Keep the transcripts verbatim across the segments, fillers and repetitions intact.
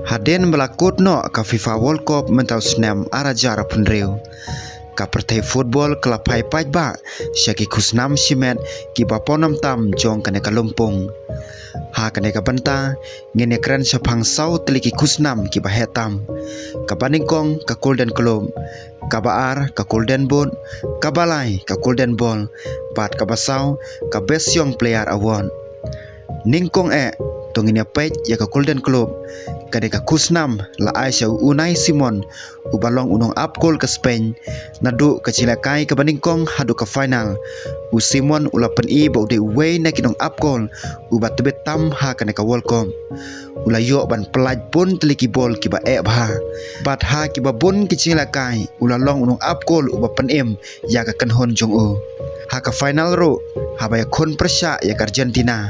Hadien ba la kut noh ka FIFA World Cup mynta u snem ar hajar arphew hynriew, ka pyrthei football ka la phai paidbah sha ki khusnam shimet kiba pawnam tam jong kane ka lympung. Ha kane ka bynta ngin ïakren shaphang saw tylli ki khusnam kiba heh tam. Kaba nyngkong ka Golden Glove, kaba ar ka Golden Boot, kaba lai ka Golden Ball, bad kaba saw ka Best Young Player Award. Nyngkong eh, to ngin ïa peit ïa ka Golden Glove. Kane ka khusnam la ai sha u Unai Simon, uba long u nongap kol ka Spain. Naduh ka jinglehkai kaba nyngkong haduh ka final, u Simon u la pyni ba u dei uwei na ki nongap kol uba tbit tam ha kane ka World Cup. U la ïoh ban pyllait bun tylli ki bol kiba eh bha. Bad ha kiba bun ki jinglehkai u la long u nongap kol uba pynim ïa ka kynhun jong u. Ha ka final ruh, haba ïakhun pyrshah ïa ka Argentina,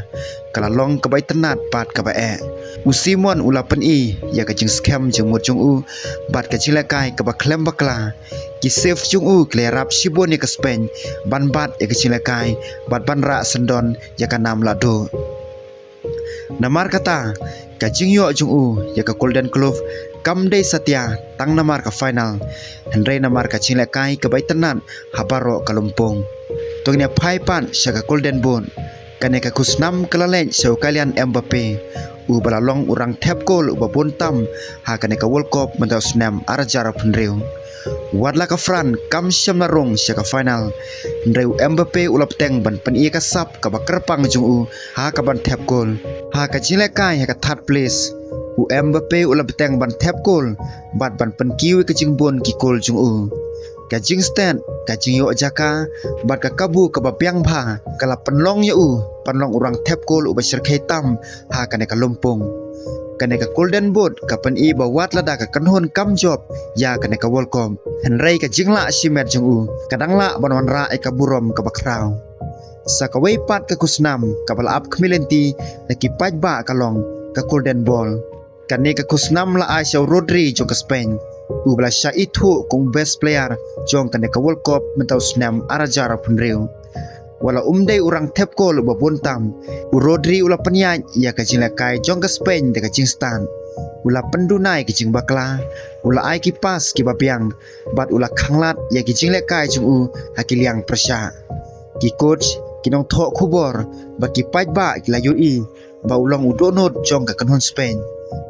ka la long kaba itynnad bad kaba eh. U Simon u la pyni ïa ka jingskhem jingmut jong u bad ka jinglehkai kaba khlem bakla. Ki save jong u ki la ïarap shibun ïa ka Spain ban bat ïa ka jinglehkai bad ban rah syndon ïa ka nam lahduh. Namar kata, ka jingïoh jong u ïa ka Golden Glove kam dei satia tang namar ka final, hynrei namar ka jinglehkai kaba itynnad ha baroh ka lympung. To ngin ïa phai pat sha ka Golden Boot. Kane ka khusnam ka la leit sha u Kylian Mbappe, uba la long u rangthep kol uba bun tam ha kane ka World Cup mynta u snem ar hajar arphew hynriew. Wat la ka France kam shym la rung sha ka final, hynrei u Mbappe u la bteng ban pyni ïa ka sap kaba kyrpang jong u ha kaban thep kol. Ha ka jinglehkai ha ka third place, u Mbappe u la bteng ban thep kol bad ban pynkiew ïa ka jingbun ki kol jong u. Ka jingstet, ka jingïoh jaka bad ka kabu kaba biang bha ka la pynlong ïa u ban long u rangthep kol uba shyrkhei tam ha kane ka lympung. Kane ka Golden Boot ka pyni ba wat lada ka kynhun kam jop ïa kane ka World Cup, hynrei ka jinglah shimet jong u ka dang lah ban wanrah ïa ka burom kaba khraw. Sa kawei pat ka khusnam kaba la ap khmih lynti na ki paidbah ka long ka Golden Ball. Kane ka khusnam la ai sha u Rodri jong ka Spain, uba la shah ithuh kum u best player jong kane ka World Cup mynta u snem ar hajar arphew hynriew. Wat la um dei u rangthep kol uba bun tam, u Rodri u la pynïaid ïa ka jinglehkai jong ka Spain da ka jingstad. U la pynduna ïa ki jingbakla, u la ai ki pass kiba biang, bad u la khanglad ïa ki jinglehkai jong u ha ki liang pyrshah. Ki coach, ki nongthoh khubor bad ki paidbah ki la ïohi ba u long u dohnud jong ka kynhun Spain.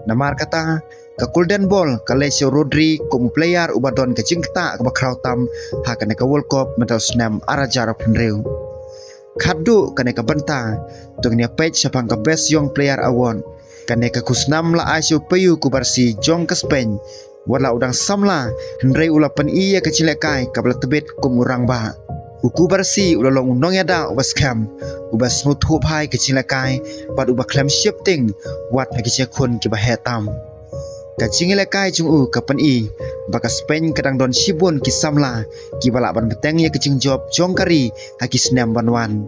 Namar kata, ka Golden Ball ka leit sha u Rodri kum u player uba don ka jingktah kaba khraw tam ha kane ka World Cup mynta u snem ar hajar arphew hynriew. Khatduh kane ka bynta, to ngin ïa peit shaphang ka Best Young Player Award. Kane ka khusnam la ai sha u Pau Cubarsí jong ka Spain. Wat la u dang samla, hynrei u la pyni ïa ka jinglehkai kaba la tbit kum u rangbah. U Cubarsí u la long u nongïada uba skhem, uba sngewthuh bha ïa ka jinglehkai bad uba khlem sheptieng wat ha ki jingïakhun kiba heh tam. Ka jinglehkai jong u ka pyni ba ka Spain ka dang don shibun ki samla kiba lah ban bteng ïa ka jingjop jong ka ri ha ki snem ban wan.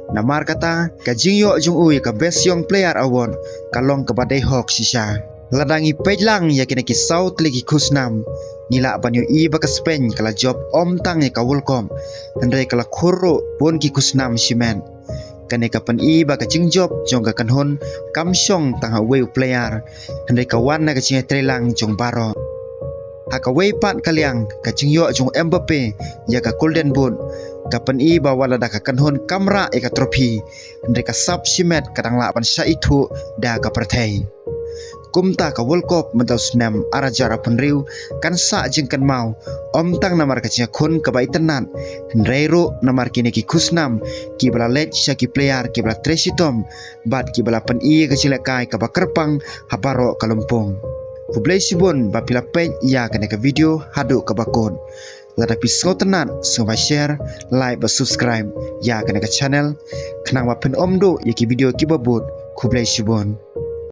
Namar kata, ka jingïoh jong u ïa ka Best Young Player Award ka long kaba dei hok shisha. Lada ngi peit lang ïa kine ki saw tylli ki khusnam, ngi lah ban ïohi ba ka Spain ka la jop ym tang ïa ka World Cup, hynrei ka la khur ruh bun ki khusnam shimet. Kane ka pyni ba ka jingjop jong ka kynhun kam shong tang ha uwei u player, hynrei ka wan na ka jingïatreilang jong baroh. Ha kawei pat ka liang, ka jingïoh jong u Mbappe ïa ka Golden Boot ka pyni ba wat lada ka kynhun kam rah ïa ka trophy, hynrei ka sap shimet ka dang lah ban shah ithuh da ka pyrthei. Kumta ka World Cup mynta u snem ar hajar arphew hynriew kan sah jingkynmaw, ym tang namar ka jingïakhun kaba itynnad, hynrei ruh namar kine ki khusnam kiba la leit sha ki player kiba la trei shitom bad kiba la pyni ïa ka jinglehkai kaba kyrpang ha baroh ka lympung. Khublei shibun ba phi la peit ïa kane ka video haduh kaba kut. Lada phi sngewtynnad, sngewbha share, like bad subscribe ïa kane ka channel, khnang ba phin ym duh ïa ki video kiba bud. Khublei shibun.